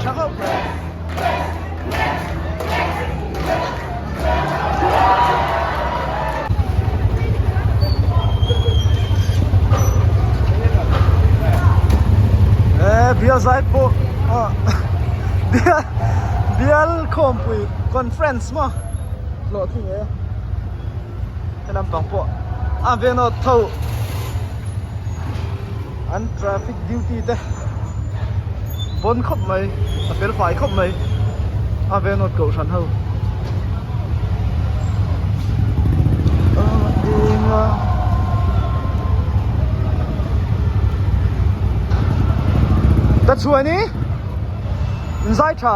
Tha khawp mai. Eh bial zai pawh ah bial bial khawmpui conference maw hlawh thing e he lampang pawh a venawt tho an traffic duty te pawn khawp mai a fel fai khawp mai a venawt kohhran ho ta chuan i inzai tha.